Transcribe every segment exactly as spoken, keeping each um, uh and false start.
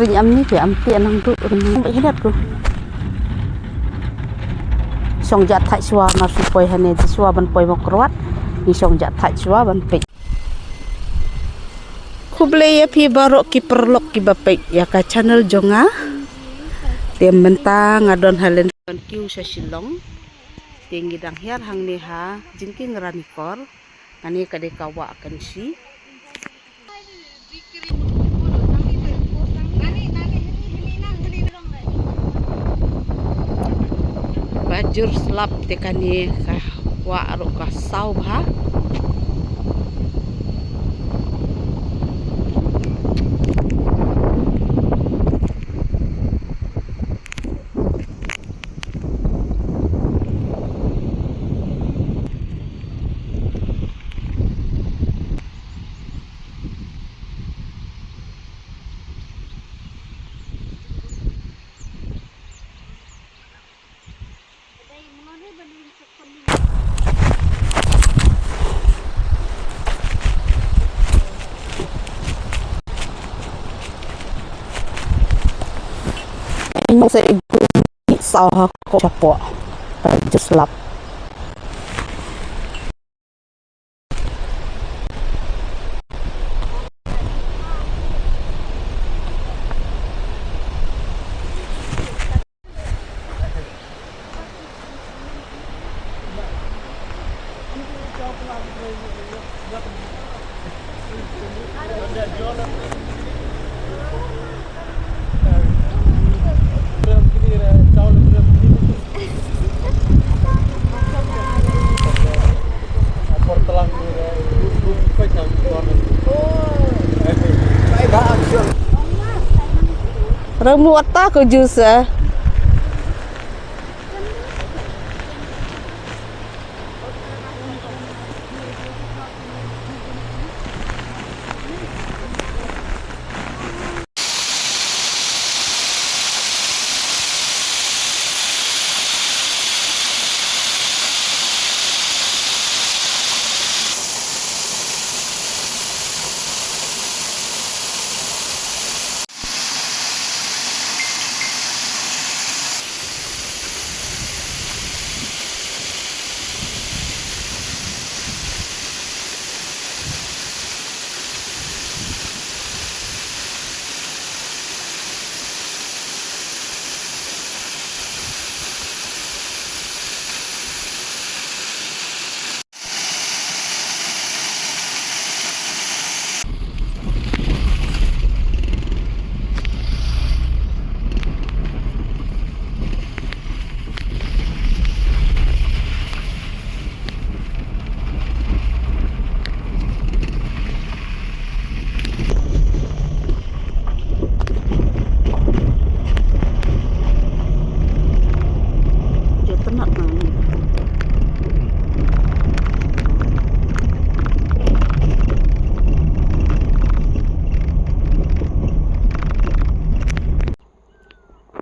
Ring am ni phi am ti nang tu ring ba hilat ku. Shong jat thait shwa mar shu poi hane shuwa ban poi Mawkyrwat. Ni shong jat thait shwa ban peit. Khublei ïa phi baroh ki paralok kiba peit ïa ka channel jong nga. Te mynta nga don ha lynti ban kiew sha Shillong. Te ngi dang hiar hangne ha Jingkieng Ranikor. Hangne ka dei ka wah Kynshi. Ba jur slap te kane ka wah ruh ka saw bha. Ino sa igu sa ha ko chapo. Just lap. Ramu ata ko juice eh.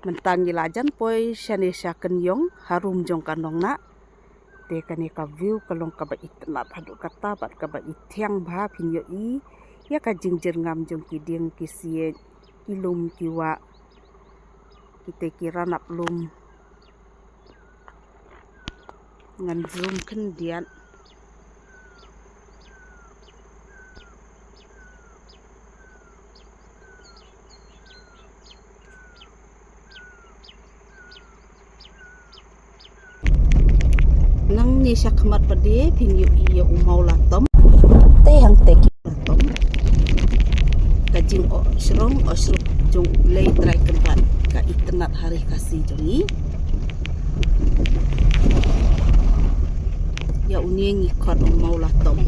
Mynta ngi la jan poi shane sha Kynïong, harum jong ka Nongnah. Te kane ka view ka long kaba itynnad haduh katta bad kaba ithiang bha, phin ïohi ïa ka jingjyrngam jong ki dieng ki siej, ki lum ki wah, kite ki ranap lum. Ngan zoom khyndiat. Nangne sha khmat pat de phin ïohi ïa u Mawlatom. Te hangte ki Tom. Ka jing o shrong o shrong jong U Blei Trai Kynrad ka itynnad ha ri Khasi jong ngi. Ïa une ngi khot u Mawlatom.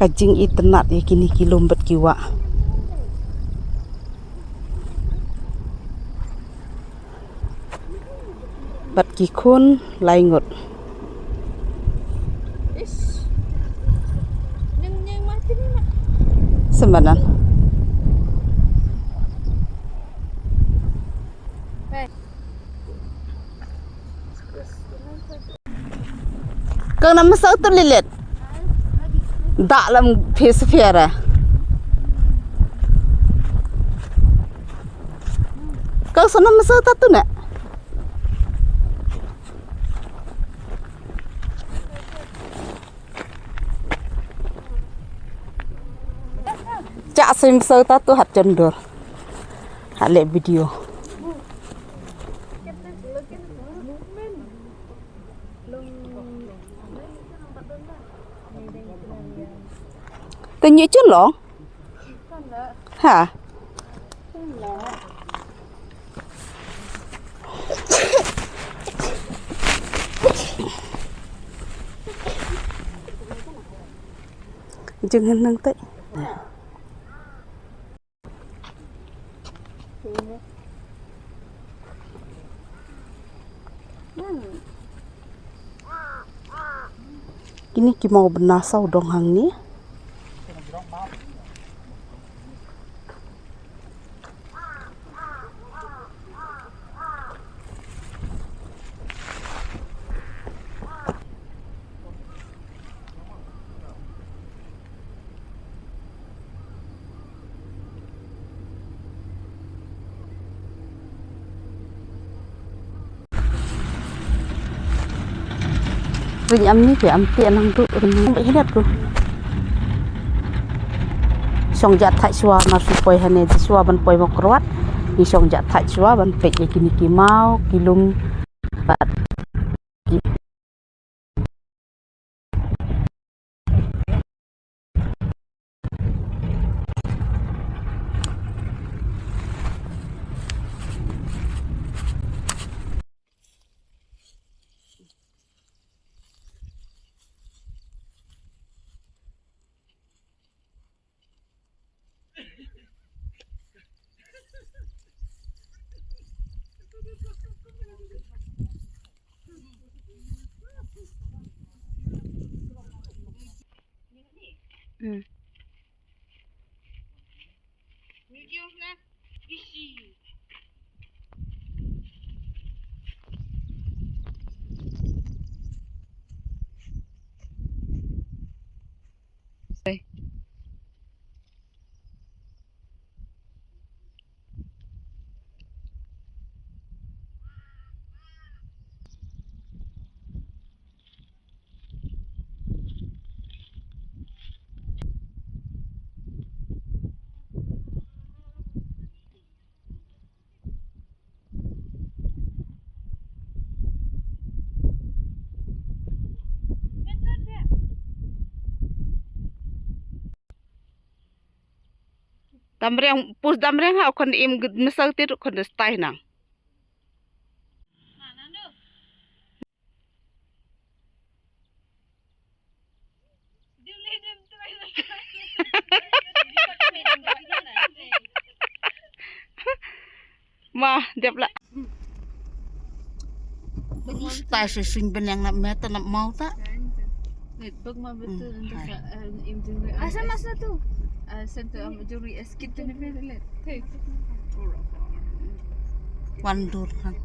Ka jingitynnad ïa kine ki lum bad ki wah. Bad ki khun lai ngut. Symbanan. Kong na masa tu lilet. Dak lam phi sfera. Kong sa na masa tu ne. Chak sim sa ta tu hat chendur. Hat leh video. Te nyi chun long. Ha. Jeng hen nang tai. Kine ki maw bna saw dong hangne. Ring am ni ke am te nang tu ring am ba hidat tu. Shong jat thait shwa na shu poi hane shwa ban poi Mawkyrwat. Ni shong jat thait shwa ban peit ïa kine ki maw ki lum. Bad Damreng, pus damreng ha, kon im ged mesau tir, kon destai nang. Ma, dep la. Stai se suñ beneng na meta na mau ta. Asa masa tu. Wan dur kan.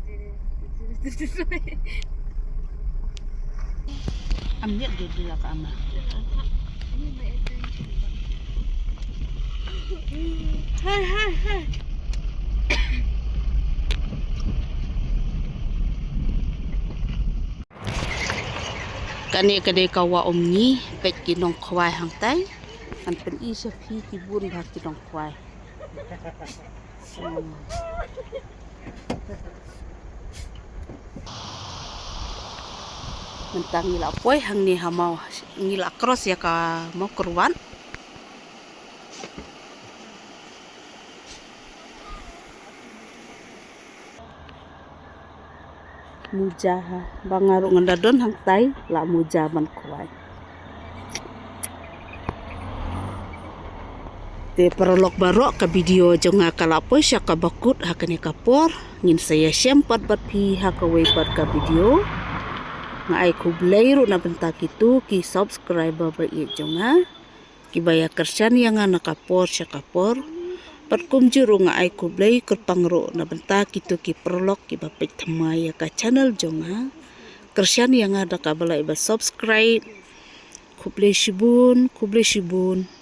Am ïa dei dei ka ama. Hai hai hai. Kane ka dei ka wah Umngi, peit ki nongkhwai hangtai. Ngan pyni sha phi ki bun bha ki nongkhwai. Hmm. Mynta ngi la poi hangne ha Maw, ngi la cross ïa ka Mawkyrwat. Muja ha, ba nga ruh ngan da don hangtai, la muja ban khwai. Te paralok baroh, ka video jong nga ka la poi sha kaba kut ha kane ka por. Ngin sa ïashem pat bad phi ha kawei pat ka video. Nga ai khublei ruh na bynta kito ki subscriber ba ïeit jong nga, kiba ïa kyrshan ïa nga na ka por sha ka por. Bad kumjuh ruh nga ai khublei kyrpang ruh na bynta kito ki paralok kiba peit thymmai ïa ka channel jong nga, kyrshan ïa nga da kaba like bad subscribe. Khublei shibun, khublei shibun.